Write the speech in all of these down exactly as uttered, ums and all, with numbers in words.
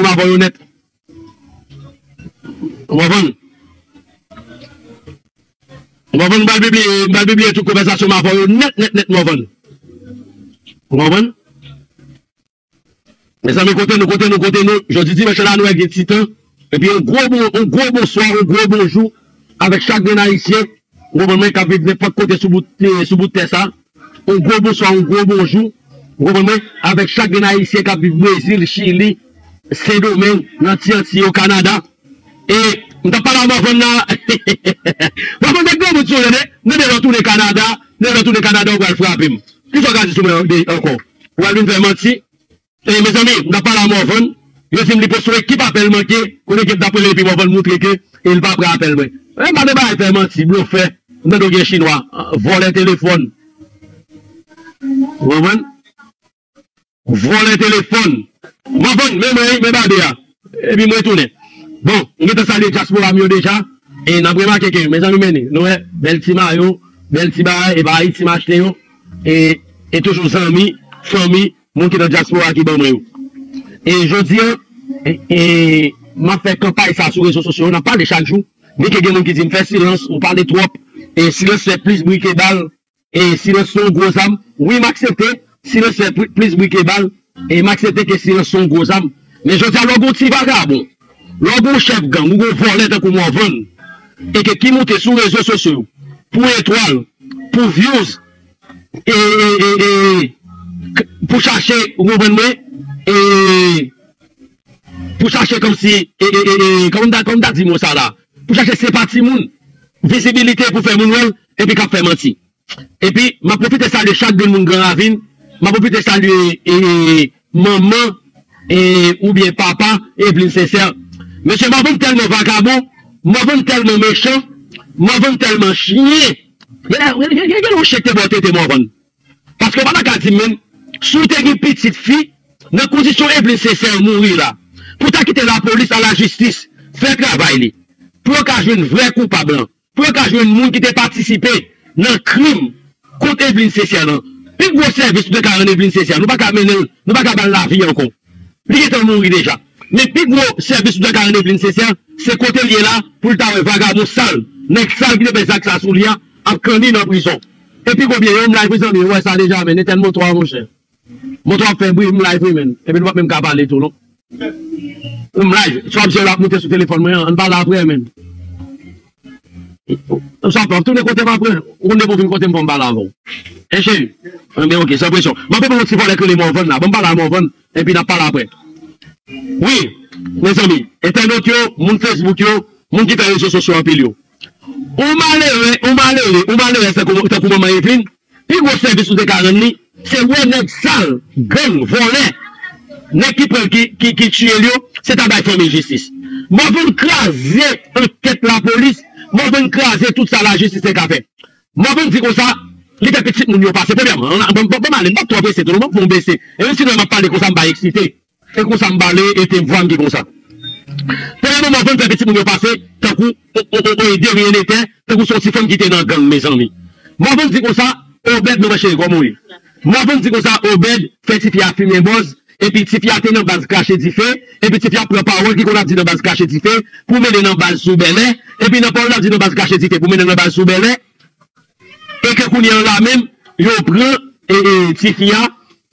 m avè w yo nèt. Ou konprann? Ou konprann? M pral pibliye, m pral pibliye tout konvèsasyon m avè w yo nèt, nèt, nèt, Morvan. Ou konprann? Mezanmi, kote nou, kote nou, kote nou? Jodi dimanch la, nou wè gen ti tan. Epi yon gwo bon, yon gwo bonswa, yon gwo bonjou avèk chak grenn Ayisyen, ou konprann mwen, k ap viv nenpòt kote sou bout, eh, sou bout tè sa. Yon gwo bonswa, yon gwo bonjou, ou konprann mwen, avèk chak grenn Ayisyen k ap viv Brezil, Chili, Sendomeng, nan ti Antiy yo, Kanada. E m t ap pale a Morvan la. Morvan, nèg granmoun sou yo, tande. Mwen, lè w tounen Kanada, lè w tounen Kanada, ou pral frape m. Kisa w ka di sou mwen ankò? Ou pral vin fè manti? E, mezanmi, m t ap pale a Morvan, yo di m li poste yon ekip apèl manke, kote ekip t ap rele epi Morvan moutre ke e l pa pran apèl mwen. E, pa de bagay fè manti, blofè. M tande w gen chinwa, vòlè telefòn. Ou konprann? Vòlè telefòn. Morvan, men mwen, men babe a. Epi mwen tounen. Bon, m gentan salye dyaspora m yo deja. E n ap remake ke, mezanmi, men nou wè, bèl ti mayo, bèl ti bagay, e pa Ayiti m achte yo. E, e toujou zanmi, fanmi, moun ki nan dyaspora ki ban mwen yo. E jodi a, e, e, m ap fè kanpay sa sou rezo sosyo yo, n ap pale chak jou. Byenke gen moun ki di m fè silans, ou pale twòp, e silans fè plis bri ke bal, e silans se yon gwo zam. Wi, m aksepte, silans fè pli-, plis bri ke bal, e m aksepte ke silans se yon gwo zam. Men jodi a, lè w gen yon ti vagabon, lè w gen yon chèf gang, ou gen yon vòlè tankou Morvan, e ke ki moute sou rezo sosyo yo, pou etwal, pou views, e, e, e, e, k-, pou chache, ou konprann mwen, e, pou chache kòmsi, e, e, e, e, kòman m ta, kòman m ta di mo sa la? Pou chache senpati moun, vizibilite pou fè moun wè l, epi k ap fè manti. Epi, m ap pwofite salye chak grenn moun Gran Ravin, m ap pwofite salye, e, e, manman, e, oubyen papa, Eveline Sincère. Mesye, Morvan tèlman vagabon, Morvan tèlman mechan, Morvan tèlman chyen. Gen, gen, gen, gen yon chyen ki te bò tete Morvan. Paske w pa ta ka di m menm, si w te gen pitit fi, nan kondisyon Eveline Sincère mouri la, pou w ta kite lapolis a lajistis fè travay li, pou yo ka jwenn vrè koupab lan, pou yo ka jwenn moun ki te patisipe nan krim kont Eveline Sincère lan. Pi gwo sèvis nou te ka rann Eveline Sincère, nou pa ka mennen l, nou pa ka ba l lavi ankò. Li gentan mouri deja. Men pi gwo sèvis nou ta ka rann Eveline Sincère, se kote l ye la, pou l ta wè vagabon sal, nèg sal ki te fè zak sa sou li a, ap kanni nan prizon. Epi konbyen yo, m live, mezanmi, ou wè sa deja, men etèn moto a, monchè. Moto ap fè bri, m live, wi, men. Epi nou p ap menm ka pale tou, non. M live, sou ap jere ap moute sou telefòn mwen an, ann pale aprè, men. M sa fè, w ap tounen kote m apre. Ou konn depi w vin kote m fò m pale avè w. E cheri, enben, ok, san presyon. M ap pale yon ti vòlè k rele Morvan la. Ban m pale a Morvan, epi n ap pale apre. Wi, mezanmi, entènot yo, moun Facebook yo, moun ki fè rezo sosyo anpil yo. Ou malere, ou malere, ou malere, tankou, tankou manman Eveline, pi gwo sèvis ou te ka rann li, se wè nèg sal, gang, vòlè, nèg ki pran l, ki, ki, ki tiye l yo, se ta bay fanmi l jistis. Morvan kraze ankèt lapolis, Morvan kraze tout sa lajistis te ka fè. Morvan di konsa, li fè pitit moun yo pase. Premyèman, ban, ban, ban m ale, m p ap twò prese tou, non, ban m fè yon bese. E menm si nou wè m ap pale konsa, m pa eksite. E konsa m pale, e te vwa m ki konsa. Premyèman, Morvan fè pitit moun yo pase, tankou, o, o, o, o, de ryen de tè, tankou se yon ti fanm ki te nan gang, mezanmi. Morvan di konsa, Obed, non, cheri, kòman w ye? Morvan di konsa, Obed fè tifi a fimen bòz, epi tifi a te nan baz Krache Dife, epi tifi a pran pawòl ki konn ap di nan baz Krache Dife, pou mennen nan baz sou Bèlè, epi nan pawòl l ap di nan baz Krache Dife, pou mennen nan baz sou Bèlè, e ke kounye a la menm, yo pran, e, e, tifi a,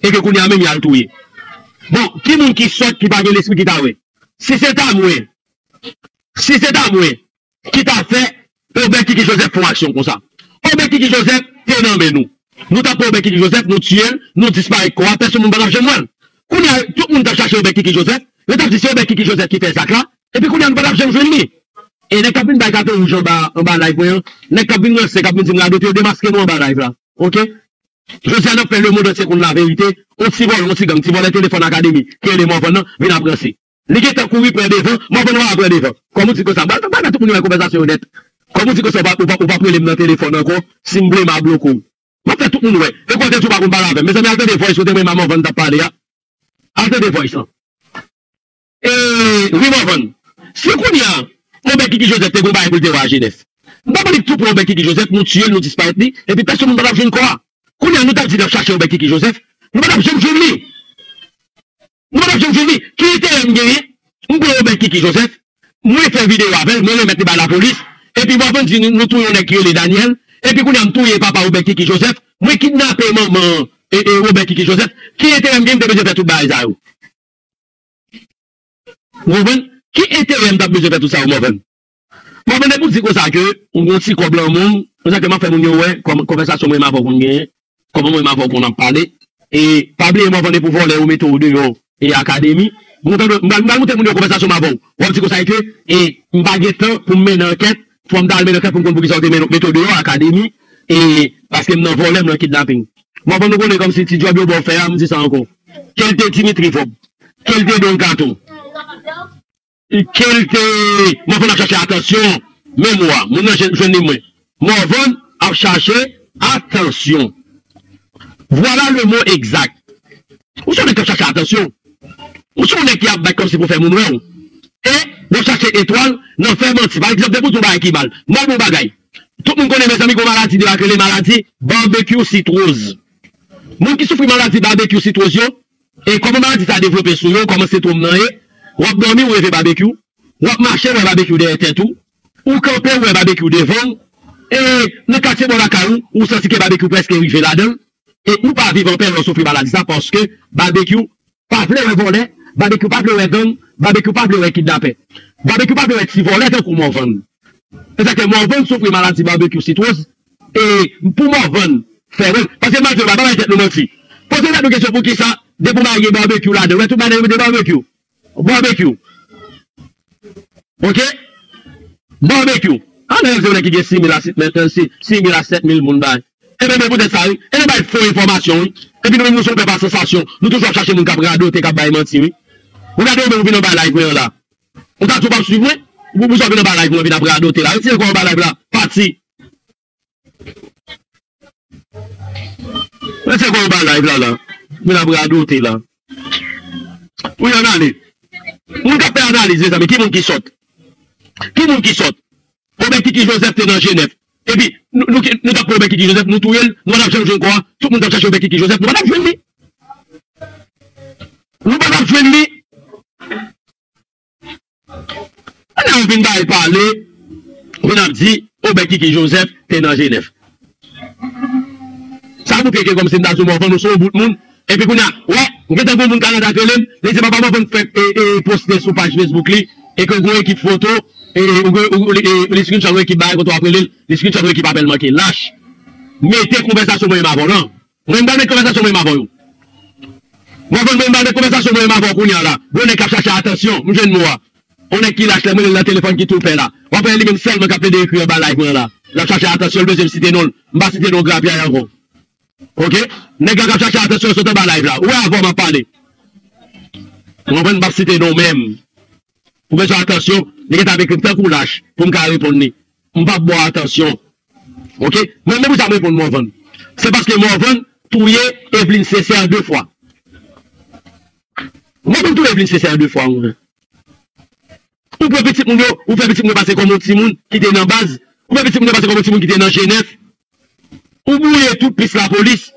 e ke kounye a menm, y al touye. Bon, ki moun ki sòt, ki pa gen lespri, ki ta wè? Si se ta mwen, si se ta mwen, ki ta fè Obed Kiki Joseph fè yon aksyon konsa? Obed Kiki Joseph te nan men nou. Nou t ap pran Obed Kiki Joseph, nou tiye l, nou disparèt kò a, pèsonn moun pa t ap janm wè l. Kounye a, tout moun t ap chache Obed Kiki Joseph, yo t ap di se Obed Kiki Joseph ki fè zak la, epi kounye a nou pa t ap janm jwenn li. E nèg k ap vin bay katon wouj anba, anba live mwen an, nèg k ap vin ranse, k ap vin di m radote, yo demaske nou anba live la. Oke? Jodi a n ap fè lemonn antye konn laverite, yon ti vòlè, yon ti gang, ti vòlè telefòn akademi, ki rele Morvan nan, vin ap ranse. Li gentan kouri pran devan, Morvan pa pran devan. Kòm ou di konsa, ba, ba, ba tout moun wè konvèsasyon yo nèt. Kòm ou di konsa, ou pa, ou pa, ou pa rele m nan telefòn ankò, si m vle m a bloke w. M ap fè tout moun wè. E kote tou pa konn pale avè m. Mezanmi, al tande voice kote mwen Morvan t ap pale a. Al tande voice lan. E, wi, Morvan. Si kounye a, Obed Kiki Joseph te gon bagay pou l te wè a Jenèf. M pa konnen ki tou pran Obed Kiki Joseph, nou tiye l, nou disparèt li, epi pèsonn moun pa t ap jwenn kò a. Kounye a, nou t ap di n ap chache Obed Kiki Joseph, nou pa t ap janm jwenn li. Nou pa t ap janm jwenn li. Ki enterè m genyen M pran Obed Kiki Joseph, mwen fè videyo avè l, mwen remèt li bay lapolis, epi Morvan di nou, nou touye yon nèg ki rele Daniel, epi kounye a m touye papa Obed Kiki Joseph, mwen kidnape manman e, e, Obed Kiki Joseph. Ki enterè m gen, m te bezwen fè tout bagay sa yo? Ou konprann? Ki enterè m t ap bezwen fè tout sa yo, Morvan? Morvan, depi w di konsa ke ou gen yon ti kòb lan men w, konsa ke m ap fè moun yo wè kòman konvèsasyon mwen menm avè w konn genyen, kòman mwen menm avè w konn ap pale. E pa bliye, Morvan, depi w vòlè, yo mete w deyò e akademi. M kontan, m pral, m pral montre moun yo konvèsasyon m avè w. W ap di konsa ke, e m pa gen tan pou m mennen ankèt, fò m ta al mennen ankèt pou m konn poukisa yo te mennen, mete w deyò akademi, e paske m nan vòlè, m nan kidnaping. Morvan, nou konnen kòmsi ti djòb yo ba w fè a, m di sa ankò. Kèlte Dimitri Vorbe, kèlte Don Kato, kèlte Morvan ap chache atansyon, menm mwa, moun nan jwenn, jwenn li mwen. Morvan ap chache atansyon. Voilà le mot exact. Ou se yon nèg k ap chache atansyon. Ou se yon nèg ki ap bay kòmsi pou fè moun wè w. E w ap chache etwal nan fè manti. Pa egzanp, depi w di yon bagay ki mal. M ap di yon bagay. Tout moun konnen, mezanmi, gon maladi deyò k rele maladi barbecue sitwoz. Moun ki soufri maladi barbecue sitwoz yo, e kòman maladi sa devlope sou yo, kòman sentòm nan ye, w ap dòmi, ou reve barbecue, w ap mache, w wè barbecue dèyè tèt ou, ou kanpe, ou wè barbecue devan w, e nan katye bò lakay ou, ou santi ke barbecue prèske rive ladan l, e ou pa viv anpè lè w soufri maladi sa, paske barbecue pa vle wè vòlè, barbecue pa vle wè gang, barbecue pa vle wè kidnapè. Barbecue pa vle wè ti vòlè tankou Morvan. Se sa ke Morvan soufri maladi barbecue sitwoz, e pou Morvan fè wè l, paske maladi yo pa bay tèt nou manti. Poze tèt nou kesyon poukisa, depi w marye barbecue ladan, wè tout bagay yo mete barbecue. Barbecue. Oke? Barbecue. An, nan se yon nèg ki gen sis mil a sèt mil, sis mil a sèt mil moun bay. Ebyen, men poutèt sa, wi. E nou bay fo enfòmasyon, wi. Epi nou menm, nou se yon pèp a sansasyon. Nou toujou ap chache moun k ap radote, k ap bay manti, wi. Ou gade ou menm, ou vin anba live mwen an la. Ou ta di w p ap swiv mwen? Ou, ou sa vin anba live mwen, vin ap radote la. Retire kò w anba live la. Pati. Mwen se kòman w bay live la la. Moun ap radote la. Wi, ann ale. Moun k ap fè analiz, mezanmi, ki moun ki sòt? Ki moun ki sòt? Obed Kiki Joseph te nan Jenèf. Epi, nou, nou, nou t ap pran Obed Kiki Joseph, nou touye l, nou pa t ap janm jwenn kò a. Tout moun t ap chache Obed Kiki Joseph, nou pa t ap jwenn li. Nou pa t ap jwenn li. Ann al vin bay pale, vin ap di, Obed Kiki Joseph te nan Jenèf. Sa nou peke kòmsi m ta di w Morvan, nou se yon bout moun. Epi kounye a, wè, m gentan gen yon moun Kanada k rele m, li di papa Morvan fèk, e, e, poste sou paj Facebook li, e ke gen yon ekip foto, e, e, ou gen, ou, li, e, li screenshot yon ekip bagay kote w ap rele l, li screenshot yon ekip apèl manke. Lach. Mete konvèsasyon mwen menm avè w lan. Mwen m pral met konvèsasyon mwen menm avè w. Mwen konn mwen m pral met konvèsasyon mwen menm avè w kounye a la. Gon nèg k ap chache atansyon, m jwenn mo a. Yon nèg ki lach lè m rele l nan telefòn ki tou pè la. W ap wè li menm sèlman k ap plede ekri anba live mwen la. L ap chache atansyon, l bezwen m site non l. M pa site non grapyay ankò. Oke? Nèg la k ap chache atansyon sot anba live la. Ou wè avè w m ap pale. Ou konprann? M p ap site non menm. Ou bezwen atansyon, li gentan ap ekri m tankou lach pou m ka reponn li. M p ap ba w atansyon. Oke? Mwen menm pou sa m reponn Morvan. Se paske Morvan touye Evelyne Sincère de fwa. Morvan touye Evelyne Sincère de fwa, mwen. Ou pran pitit moun yo, ou fè pitit moun yo pase kòm yon timoun ki te nan baz. Ou fè pitit moun yo pase kòm yon timoun ki te nan Jenèf. Ou bwouye tout pis lapolis.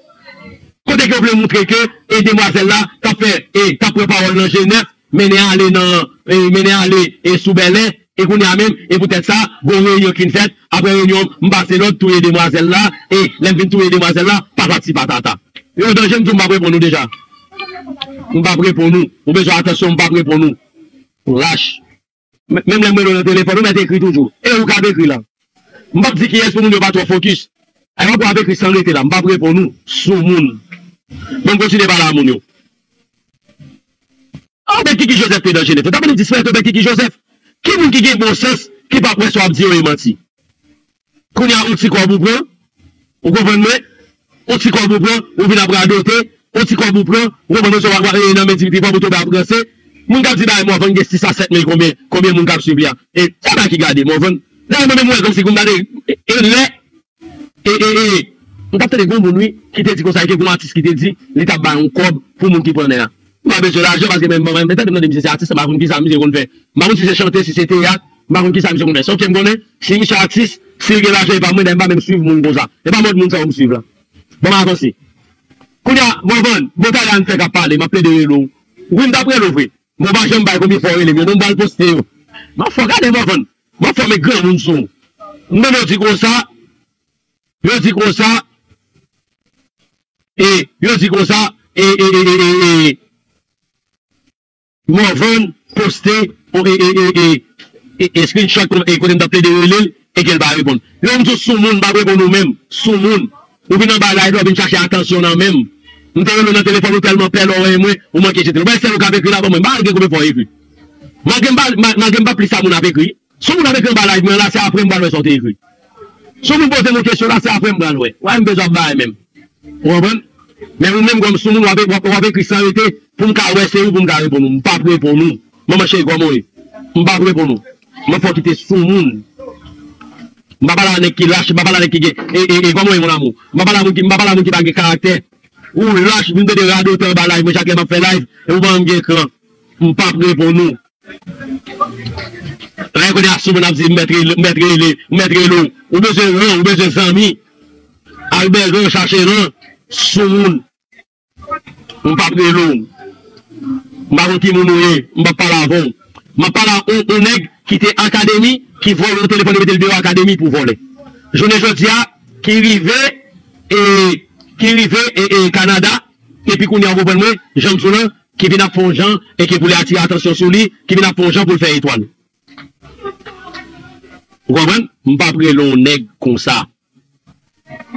Kote ke yo vle montre ke, e, demwazèl la t ap fè, e, t ap pran pawòl nan Jenèf, mennen ale nan, e, mennen ale, e, sou Bèlè, e kounye a menm, e poutèt sa, gon reyinyon ki fin fèt, apre reyinyon, m pase lòd touye demwazèl la, e lè m fin touye demwazèl la, patati patata. Yo danje, m di w m p ap reponn ou deja. M p ap reponn ou. Ou bezwen atansyon, m p ap reponn ou. Lach. Men, menm lè m rele w nan telefòn, ou mèt ekri toujou. E ou k ap ekri la. M p ap di kiyès pou moun yo pa twò fokis. Ay, w ap, w ap ekri san rete la. M p ap reponn ou. Soumoun. Ban m kontinye pale a moun yo. Obed Kiki Joseph te nan Jenèf. Ou ta konn disparèt Obed Kiki Joseph. Ki moun ki gen bon sans, ki p ap wè sa w ap di yo e manti? Kounye a, yon ti kòb ou pran, ou konprann mwen? Yon ti kòb ou pran, ou vin ap radote, yon ti kòb ou pran, ou konprann mwen, se w ap, e, nan men Dimitri Vorbe ou tonbe ap ranse. Moun k ap di bagay Morvan gen sis a sèt mil konbyen, konbyen moun k ap swiv li a. E sa bagay ki gade Morvan. Dayè mwen menm m wè kòmsi kou m gade, e, e lè, e, e, e, m t ap tande gon moun wi, ki te di konsa, ke gon atis ki te di, li t ap bay yon kòb pou moun ki pran nèg la. M pa bezwen lajan paske men, men, men tande m tande misye se atis, m pa konn kisa misye konn fè. M pa konn si se chante, si se teyat, m pa konn kisa misye konn fè. Sòf ke m konnen, si misye atis, si l gen lajan, e pa mwen, dayè m pa menm swiv moun konsa. E pa mòd moun sa yo m swiv la. Bon, m avanse. Kounye a, Morvan, bon, talè a n fèk ap pale, m ap plede rele w. Wi, m t ap rele w vre. Mwen pa janm bay konbyen fwa w rele m yo. Non, m pral poste yo. M ap fè w gade, Morvan. M ap fè w met granmoun sou ou. M tande yo di konsa. Yo di konsa. E, yo di konsa. E, e, e, e, e, e. Morvan poste e, e, e, e, e, e screenshot e kote m t ap plede rele l e ke l pa reponn. Lè m di w soumoun, m p ap reponn ou menm. Soumoun. Ou vin anba live la, ou vin chache atansyon nan men m. M te rele w nan telefòn, ou tèlman pè lè w wè mwen, ou manke jete l. Ou wè sèl ou k ap ekri la ban mwen. M pa rele gen konbyen fwa w ekri. Malgre m pa, ma- malgre m pa plis sa moun ap ekri. Si w moun ap ekri anba live mwen la, se apre m pral wè sa w te ekri. Si w moun poze m yon kesyon la, se apre m pral wè. Wè m bezwen ap bay menm. Ou konprann? Men ou menm kòm soumoun, w ap, w ap, w ap ekri san rete pou m ka wè se ou, pou m ka reponn ou. M p ap reponn ou. Manman cheri, kòman w ye? M p ap reponn ou. M ap fè w kite soumoun. M pa pale a nèg ki lach, m pa pale a nèg ki gen, e, e, e, kòman w ye, mon amour? M pa pale a moun ki, m pa pale a moun ki pa gen karaktè. Ou lach, vin tande radotè anba live mwen chak lè m ap fè live, e ou pa menm gen ekran. M p ap reponn ou. Lè kote a soumoun ap di, m mèt rele, m mèt rele, m mèt rele w. Ou bezwen ran, ou bezwen zanmi. Al bèzwen w chache ran, soumoun. M p ap rele w. M pa konn ki moun ou ye, m p ap pale avè w. M ap pale a on, on nèg ki te akademi, ki vòlè yon telefòn, li mete l deyò akademi pou vòlè. Jounen jodi a, ki rive, e, ki rive, e, e, Kanada, epi kounye a, w konprann mwen, jan m di w lan, ki vin ap fè yon jan, e ke pou li atire atansyon sou li, ki vin ap fè yon jan pou l fè etwal. Ou konprann? M p ap rele yon nèg konsa.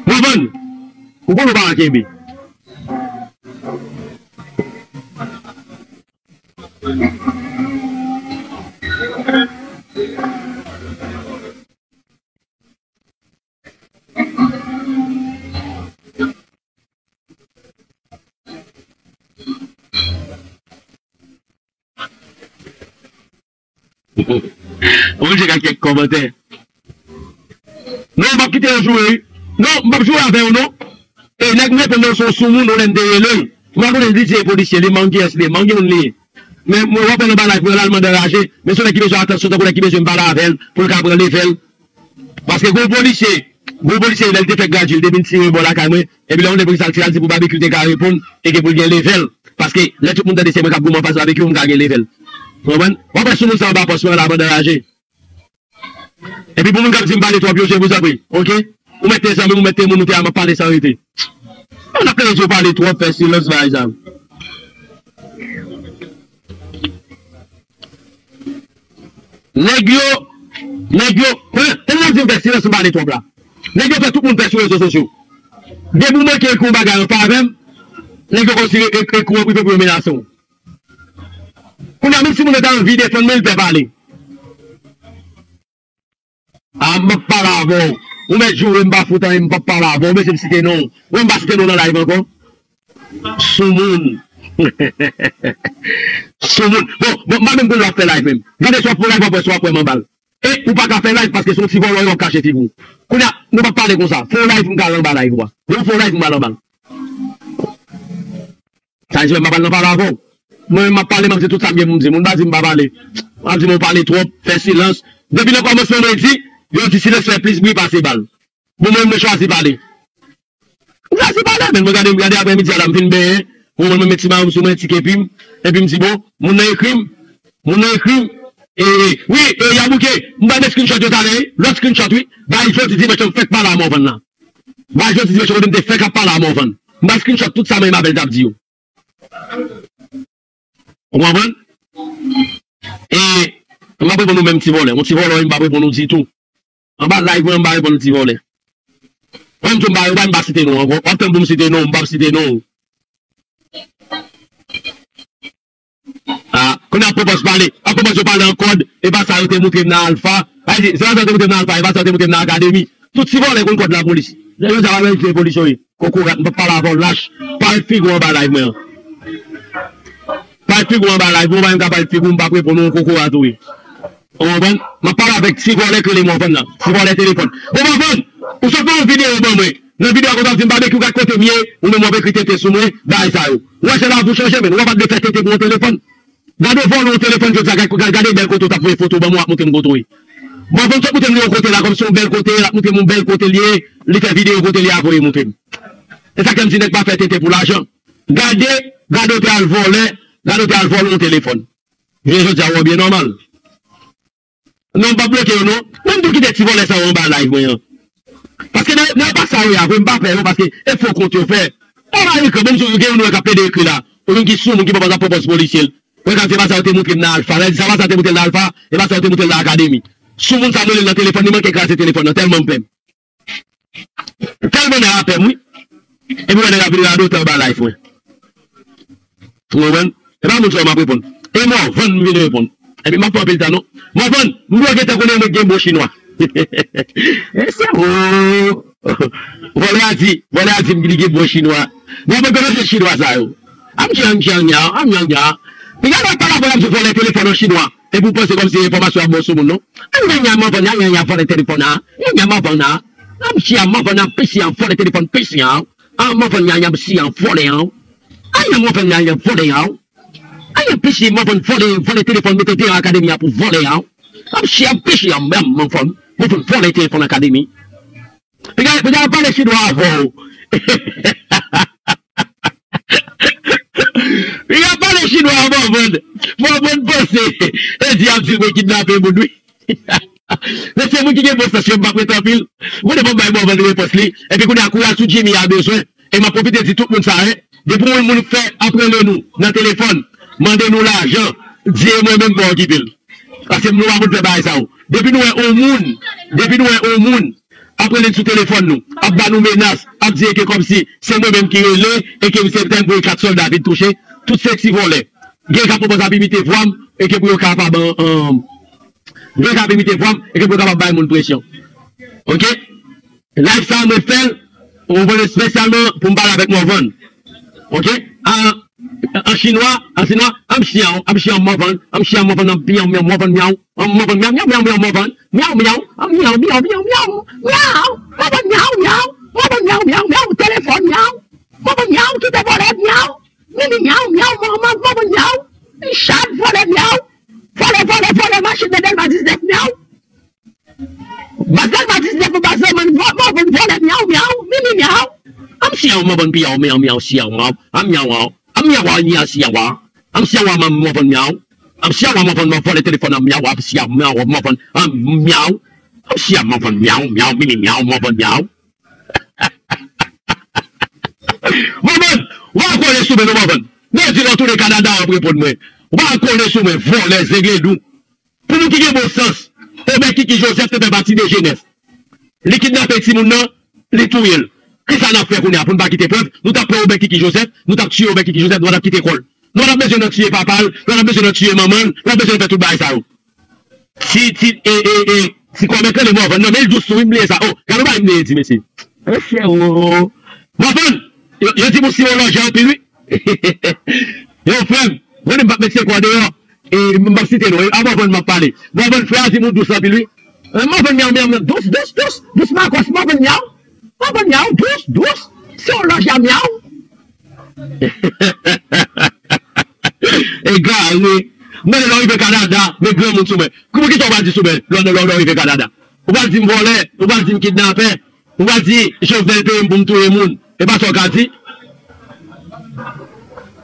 Ou konprann? Ou konn ou pa ka kenbe. Mwen cheke ak kèk kòmantè. Non, m p ap kite yo joure, wi. Non, m p ap joure avè yo, non. E nèg m reponn nan se yon soumoun, yon lè m te rele l. M pa konnen li di e polisye, li manm kiyès li ye, manm ki moun li ye. Men mwen wè w pran nan ba live mwen, l al mande anraje. Men se yon nèg ki bezwen atansyon, tankou nèg ki bezwen m pale avè l, pou l ka pran level. Paske gon polisye, gon polisye, lè l te fèk gradye, l te vin tire bò lakay mwen, epi lè yon nèg polis al tire, al di pou Babekyou te ka reponn, e ke pou l gen level. Paske lè tout moun tande se mwen k ap goumen anfas Babekyou, m ka gen level. Ou konprann? W ap wè sou moun sa anba pòs mwen la pandan raje. Epi pou moun k ap di m pale twòp yo, je vous en prie, oke? Ou mèt te zanmi m, ou mèt te moun, ou te a m ap pale san rete. Ou n ap tande di w pale twòp, fè silans, bagay sa. Nèg yo, nèg yo, hein, tande nan di m fè silans m pale twòp la. Nèg yo fè tout moun pè sou rezo sosyo. Depi w manke ekri yon bagay an favè m, nèg yo konsidere ek- ekri w an prive pou yo menase w. Kounye a, menm si moun nan ta anvi defann mwen, li pè pale. A, m p ap pale avè w. Ou mèt joure m pa fout anyen, m p ap pale avè w. Ou bezwen m site non w. Ou wè m pa site non w nan live ankò. Soumoun. Soumoun. Bon, bon, m pa menm konn lè w ap fè live menm. Gade si w ap fè live, w ap wè si w ap wè m anba l. E ou pa ka fè live paske se yon ti vòlò w ap kache figi w. Kounye a, nou p ap pale konsa. Fè yon live m ka al anba live ou a. Lè w fè yon live m al anba l. Sa vle di m pa pral nan pale avè w. Mwen menm m ap pale, m ap di tout sa m gen pou m di. Moun pa di m pa pale. M ap di m ou pale twòp, fè silans. Depi nan kòmansman mwen di, yo di silans fè plis bri pase bal. Bon, mwen menm mwen chwazi pale. M chwazi pale, men mwen gade, gade aprè midi a la, m fin benyen. Bon, mwen mwen met ti mayo m sou mwen, ti kepi m. Epi m di, bon, moun nan ekri m. Moun nan ekri m. E, e, wi, e, Yabouke, m ba de screenshot yo talè, wi. Lòt screenshot, wi. Bay jodi dimanch yo m fèk pale a Morvan nan. Bay jodi dimanch yo kote m te fèk ap pale a Morvan. M ba screenshot tout sa mwen m apèl t ap di yo. Ou konprann? E m ap reponn ou menm ti vòlè. Yon ti vòlè, m p ap reponn ou ditou. Anba live mwen, m pa reponn ti vòlè. Mwen, m di w m pa, m pa, m pa site non w ankò. W ap tann pou m site non w, m p ap site non w. A, kounye a ap kòmanse pale, ap kòmanse pale an kòd, e pa sa yo te montre m nan Alpha. Sa vle di, se pa sa yo te montre m nan Alpha, e pa sa yo te montre m nan Akademi. Tout ti vòlè konn kòd lapolis. Jodi a pa menm se polis yo ye. Kokorat, m p ap pale avè w lach. Parèt figi w anba live mwen an. Parèt figi w anba live mwen, ou pa menm ka parèt figi w, m p ap reponn ou, kokorat ou ye. Ou konprann? M ap pale avèk ti vòlè k rele Morvan nan. Ti vòlè telefòn. Bon, Morvan, ou sot fè yon videyo ban mwen. Nan videyo a, kote w ap di m Babekyou gad kote m ye, ou menm w ap ekri tete sou mwen, bagay sa yo. Ou wè se lavi w chanje, men ou pa t dwe fè tete pou yon telefòn. Gade vòlè yon telefòn jodi a, gad, gad, gade bèl kote w t ap voye foto ban mwen, w ap montre m kote w ye. Morvan sot montre m li yon kote la, kòmsi yon bèl kote, l ap montre m yon bèl kote l ye, li fè videyo kote l ye a voye montre m. E sa k fè m di nèg pa fè tete pou lajan. Gade, gade w te al vòlè, gade w te al vòlè yon telefòn. Jounen jodi a, w byen nòmal. Non, m p ap bloke yo, non. Men m tou kite ti vòlè sa yo anba live mwen an. Paske nan, nan pa sa yo ye a vre, m pa pè yo, paske e fo kont yo fè. Ou pa ekri, bon, m sou gen youn wè k ap plede ekri la. Ou youn ki sou moun ki pran pòz ap pran pòz polisye l. Wè k ap di, e pa sa yo te montre m nan Alpha. Lè di sa, pa sa yo te montre l nan Alpha, e pa sa yo te montre l nan Akademi. Sou moun sa m rele l nan telefòn, li manke kraze telefòn nan, tèlman m pè m. Tèlman nèg la pè m, wi. Epi wè nèg la vin radote anba live mwen. Ou konprann? E pa moun sa yo m ap reponn. E Morvan m vin reponn. Epi m ap pran anpil tan non. Morvan, m dwe gentan konnen mwen gen bon chinwa. E se ou. Vòlè a di, vòlè a di m li gen bon chinwa. Morvan, konnen se chinwa sa yo. Amchyangchang ya, amyangya. Piga lòt pale avè l ap di vòlè telefòn an chinwa. Epi w panse kòmsi enfòmasyon ap bon sou moun non. Amyangya, Morvan, amyangya, vòlè telefòn an. Amyangya, Morvan an. Amchia, Morvan an, pisi an, vòlè telefòn, pisi an. Ah, Morvan, amyangya, pisi an, vòlè an. Amyangya, Morvan, amyangya, vòlè an. Amyangya, pisi, Morvan, vòlè, vòlè telefòn, mete devan Akademi a pou vòlè an. Amchia, pisi an, Morvan, Morvan, vòlè telefòn Akademi. Piga, piga pale chinwa avè w. Piga pale chinwa a Morvan. Morvan panse e di ap di mwen kidnape moun wi. Men se moun ki gen bon sans yo, m p ap rete anpil. Ou konnen fò m bay Morvan repons li. Epi kounye a kouraj tou Jimmy a bezwen. E m ap pwofite di tout moun sa, en. Depi yon moun fè ap rele nou nan telefòn, mande nou lajan, di e mwen menm m pa okipe l. Paske nou pa konn fè bagay sa yo. Depi nou wè yon moun, depi nou wè yon moun ap rele n sou telefòn nou, ap ba nou menas, ap di ke kòmsi se mwen menm ki rele e ke misye te voye kat sòlda vin touche, tout se ti vòlè. Gen k ap pran pòz ap imite vwa m e ke pou yo kapab, an, an, gen k ap imite vwa m e ke pou yo kapab bay moun presyon. Oke? Live sa a mwen fè l, ou konprann, espesyalman pou m pale avèk Morvan. Oke? An, an chinwa, an chinwa, amchia, amchia Morvan, amchia Morvan, amchia Morvan, miaw, Morvan, miaw, miaw, miaw, miaw, Morvan, miaw, miaw, amchia, miaw, miaw, miaw, miaw, Morvan, miaw, miaw, miaw, Morvan, miaw, miaw, telefòn, miaw, Morvan, miaw, kite vòlè, miaw, mimi, miaw, miaw, Morvan, Morvan, miaw, chat, vòlè, miaw, vòlè, vòlè, vòlè, machin nan Dèlma diznèf, miaw. Baz Dèlma diznèf, baz Dèlma, mò, mò, vòlè, miaw, miaw, mimi, miaw. Amchia, Morvan, miaw, miaw, miaw, siaw, miaw, amchia, miaw, miaw, miaw, siaw, amchia, Morvan, miaw, amchia, Morvan, miaw, vòlè telefòn, miaw, amchia, miaw, Morvan, miaw, amchia, Morvan, miaw, miaw, mimi, miaw, Morvan, miaw. Morvan, w a kole sou mwen, non, Morvan. Nèg di lè w tounen Kanada, w ap reponn mwen. W a kole sou mwen, vòlè, zenglendou. Pou moun ki gen bon sans, Obè Kiki Joseph te fè pati de Jenèf. Li kidnape timoun nan, li touye l. Kisa n ap fè kounye a pou n pa kite prèv? Nou t ap pran Obè Kiki Joseph, nou t ap tiye Obè Kiki Joseph, nou pa t ap kite kò l. Nou pa t ap bezwen nan tiye papa l, nou pa t ap bezwen nan tiye manman l, nou pa t ap bezwen nan fè tout bagay sa yo. Ti, ti, e, e, e, ti kòmèt rele Morvan nan, men l dous tou, wi, m bliye sa. Oh, gade yon bagay m bliye di, mesye. Mesye, oh. Morvan, yo, yo di m ou sirolòji anpil, wi. Yo, frè m, mwen menm m p ap met senkò deyò. E, m p ap site non, e, a Morvan m ap pale. Morvan, frè a di m ou dous anpil, wi. E, Morvan, myaw, myaw, myaw, dous, dous, dous, dous makòs, Morvan, myaw. Morvan, myaw, dous, dous, sirolòji a, myaw. Egare. Mwen, lè w rive Kanada, met granmoun sou mwen. Kouman, kisa w pral di sou mwen, lè w, lè w, lè w rive Kanada? Ou pral di m vòlè, ou pral di m kidnapè, ou pral di Jovenel peye m pou m touye moun. E pa sa w ka di?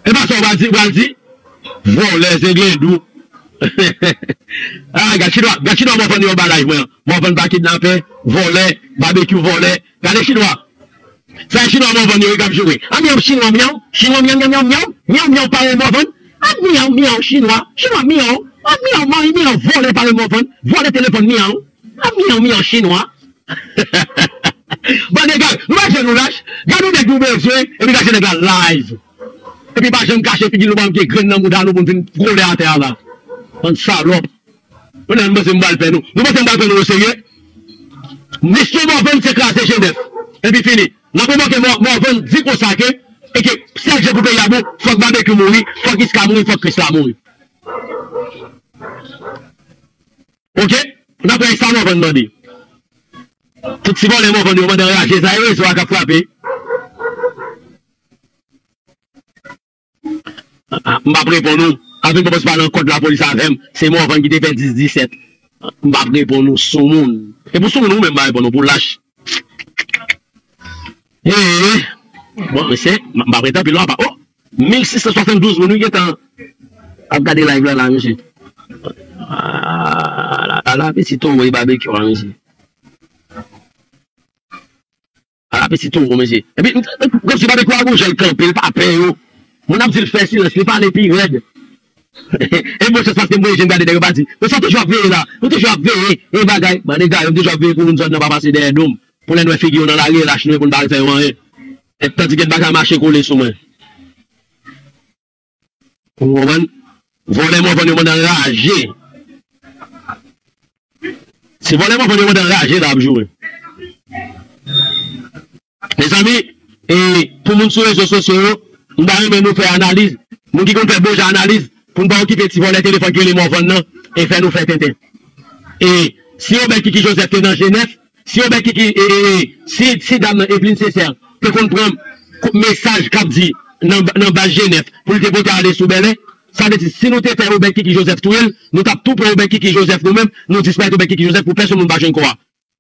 E pa sa w pral di, ou pral di? Vòlè, zenglendou. Ah, gad chinwa, gad chinwa Morvan yo anba live mwen an. Morvan pa kidnapè, vòlè, babekyou vòlè. Gade chinwa. Sa e chinwa Morvan yo, yo k ap joure. A myaw, chinwa myaw, chinwa myaw, myaw, myaw, myaw, myaw, myaw, parèy Morvan. A myaw, myaw, chinwa, chinwa myaw. A myaw, mari myaw, vòlè parèy Morvan, vòlè telefòn myaw. A myaw, myaw, chinwa. Bann egare, nou pa janm nou lach. Gade yon nèg nou bezwen, epi gade nèg la live. Epi pa janm kache figi nou, pa janm gen grenn nan mouda nou pou n vin kole atè a la. Bann salòp. Kounye a nou panse m pral pè nou. Nou panse m pral pè nou oserye? Misyon Morvan se kraze Jenèf. Epi fini. N ap remake Mò-, Morvan di konsa ke, e ke sèl jan pou peyi a bon, fòk Babekyou mouri, fòk Iska mouri, fòk Krisla mouri. Oke? N ap wè sa Morvan mande. Tout ti vòlè Morvan yo mande anraje, sa e rezo a k ap frape. M p ap reponn ou. Avèk pòpòs pa nan kòd lapolis avè m. Se Morvan ki te fè dis disèt. M p ap reponn ou soumoun. E pou soumoun ou menm m pa reponn ou pou lach. Ee. Bon, mesye, m p ap rete anpil non apa. Oh! Mil sis san swasanndouz moun wi gentan. Ap gade live la, la, mesye. Ah, la, la, la, pitit towo e babekyou a, mesye. Ala pitit towo, mesye. Epi, kòmsi babekyou a gon jan l kanpe, l pa pè yo. Moun ap di l fè silans, li pale pi rèd. E bon chans paske m voye je m gade nèg yo pa di. Men sa toujou ap veye la. Nou toujou ap veye. E bagay. Ban nèg la yo, m toujou ap veye pou moun zòn nan pa pase dèyè do m. Pou lè n wè figi yo nan lari, e lach nou ye pou n pa al fè yo anyen. E tandike bagay mache kole sou mwen. Ou konprann? Vòlè Mòvann yo mande anraje. Se vòlè Mòvann yo mande anraje la ap joure. Mezanmi, e pou moun sou rezo sosyo yo, m ta renmen nou fè analiz. Moun ki konn fè bon jan analiz, pou n pa okipe ti vòlè telefòn ki rele Mòvann nan, e fè nou fè tenten. E si Obed Kiki Joseph te nan G nèf, si Obed Kiki, e, e, e, si, si dam nan, Evelyne Sincère, te konn pran ko- mesaj k ap di nan, nan baz G nèf pou l te pote ale sou Bèlè, sa vle di, si nou te fè Obed Kiki Joseph touye l, nou t ap tou pran Obed Kiki Joseph nou menm, nou disparèt Obed Kiki Joseph pou pèsonn moun pa jwenn kò a.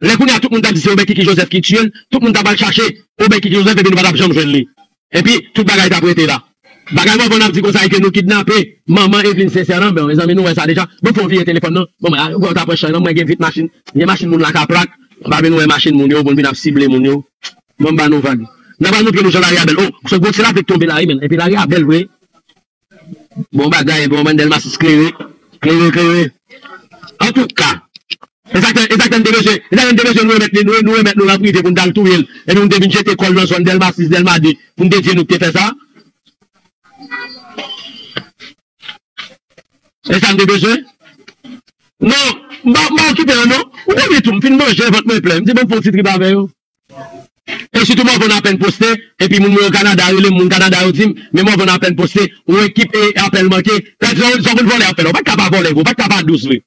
Lè kounye a, tout moun t ap di se Obed Kiki Joseph ki tiye l, tout moun t ap al chache Obed Kiki Joseph epi nou pa t ap janm jwenn li. Epi, tout bagay t ap rete la. Bagay Mòvann ap di konsa e ke nou kidnape manman Evelyne Sincère lan, bon, mezanmi, nou wè sa deja. Bon, fò m vire telefòn nan. Bon, mwen, ou wè, w ta pran chay lan, mwen gen vit machin. Gen machin moun la ka plak. M pa vin wè machin moun yo, pou n vin ap sible moun yo. Bon, m ba nou vag. N a pral montre nou jan lari a bèl. Oh, se gwo ti lapli k tonbe la, wi, men. Epi lari a bèl vre. Bon bagay, bon, bann Dèlmasis klere. Klere, klere. Antouka, e sa k fè, e sa k fè n te bezwen, e sa k fè n te bezwen nou remèt li, nou, nou remèt nou nan prive pou n t al touye l. Epi nou te vin jete kò l nan zòn Dèlmasis, Dèlma de, pou n te di nou k te fè sa. E sa n te bezwen? Non, m pa, m pa okipe yo, non. Ou konnen tou, m fin manje, vant mwen plen. M di, "Ban m fè yon ti trip avè yo." E sitou Mòvann apèn poste, epi moun mwen yo Kanada rele m, moun Kanada yo di m, "Men Mòvann apèn poste, yon ekip e apèl manke." Sa di, sa konn vòlè ap fè la, ou pa t ka pa vòlè, vre, ou pa t ka pa dous, vre.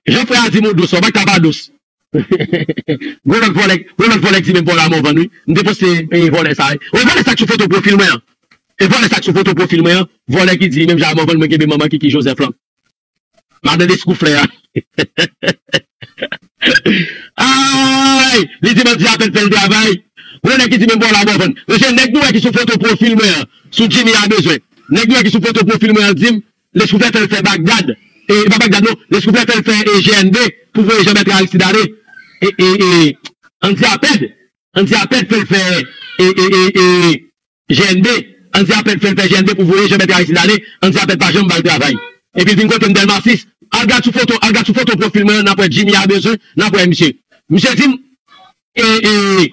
Jan frè a di m ou dous, ou pa t ka pa dous. Gwo lòt vòlè, gwo lòt vòlè ki di menm vòlè a Mòvann, wi. M te poste, e, vòlè sa, wi. Ou vòlè sa k sou foto pwofil mwen an. E vòlè sa k sou foto pwofil mwen an, vòlè ki di menm jan a Mòvann mwen kenbe manman Kiki Joseph lan. Madan Deskouflè a. Ay! Li di bandi a pèt fè l travay. Ou wè nèg ki di menm vòlè a Mòvann. Mesye, nèg nou wè ki sou foto pwofil mwen an, sou Jimmy a bezwen. Nèg nou wè ki sou foto pwofil mwen an di m, Deskouflè fè l fè Bagdad. E, e pa Bagdad non, Deskouflè fè l fè, e, G N B pou voye Jean Bertrand Aristide ale. E, e, e, Andy Apèd. Andy Apèd fè l fè, e, e, e, e, G N B, Andy Apèd fè l fè G N B pou voye Jean Bertrand Aristide ale, Andy Apèd pa janm ba l travay. Epi l vin kote m Dèlmasis, al gad sou foto, al gad sou foto pwofil mwen an, n ap wè Jimmy a bezwen, n ap wè misye. Misye di m, e, e,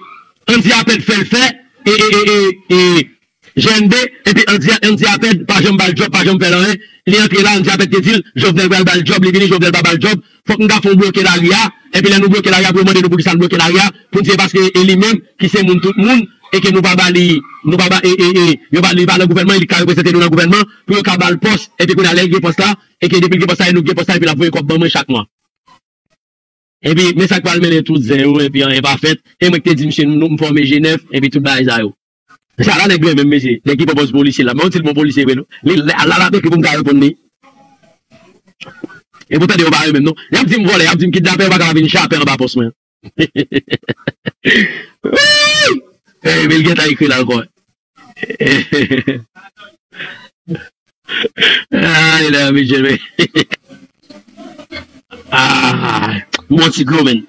Andy Apèd fè l fè, e, e, e, e, e, G N B, epi Andy, Andy Apèd pa janm ba l djòb, pa janm fè l anyen. Li antre la, Andy Apèd te di l, Jovenel pral ba l djòb, li vini, Jovenel pa ba l djòb. Fòk nou ta fè yon bloke lari a, epi lè nou bloke lari a, pou yo mande nou poukisa n bloke lari a, pou n di se paske e li menm ki se moun tout moun, e ke nou pa ba li, nou pa ba, e, e, e, yo pa, li pa nan gouvènman, e li ka reprezante nou nan gouvènman, pou yo ka ba l pòs, epi kounye a lè l gen pòs la, e ke depi l gen pòs la, e nou gen pòs la, epi l ap voye kòb ban mwen chak mwa. Epi, men sa k pral mennen tout zen yo, epi anyen pa fèt, e mwen ki te di misye, nou, m fòme G nèf, epi tout bagay sa yo. Sa la nèg renmen m, mesye. Nèg ki pran pòz polisye la. Men yon ti bon polisye vre, non. Li, la, la, l ap ekri pou m ka reponn li. E pou tande yo pa renmen m, non. Y ap di m vòlè, y ap di m kidnapè, yo pa ka vin chape anba pòs mwen. Wi! Eh, men l gentan ekri la ankò. Ay, la, mesye, men. Ah, bon ti glo, men.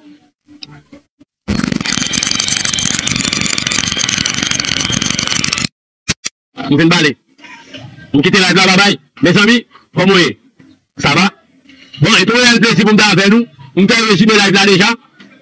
M fin pale. M kite live la, babay. Mezanmi, kòman w ye? Sa va? Bon, e te yon reyèl plezi pou m ta avè nou. M fè rezime live la deja.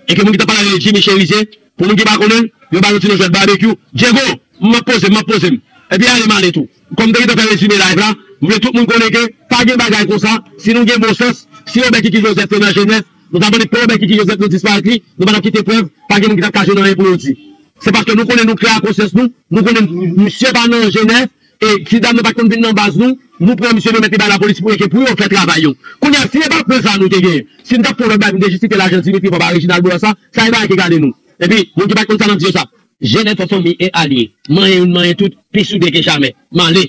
E ke moun ki t ap pale avè Jimmy Cherizier, pou moun ki pa konnen l, yo ba nou ti non jwèt babekyou. Diego, m ap poze m, m ap poze m. Epi ale m ale tou. Kòm m te gentan fè rezime live la, m vle tout moun konnen ke pa gen bagay konsa. Si nou gen bon sans, si Obed Kiki Joseph te nan G nèf, nou ta mande pou Obed Kiki Joseph nou disparèt li, nou pa t ap kite prèv, pa gen moun ki t ap ka jwenn anyen pou yo di. Se paske nou konnen nou klè a konsyans nou, nou konnen misye pa nan G nèf, e ti dam nan pa t konn vin nan baz nou, nou pran misye nou met li bay lapolis pou, e ke pou yo fè travay yo. Kounye a, si e pa pwen sa nou te genyen, si n t ap pran lòt bagay pou n te jistifye lajan Dimitri pran pa Reginald Bourassa, sa e bagay ki gade nou. Epi, moun ki pa t konn sa n ap di yo sa. G nèf an fanmi e alye. Manyen youn, manyen tout, pi soude ke jamè. M ale.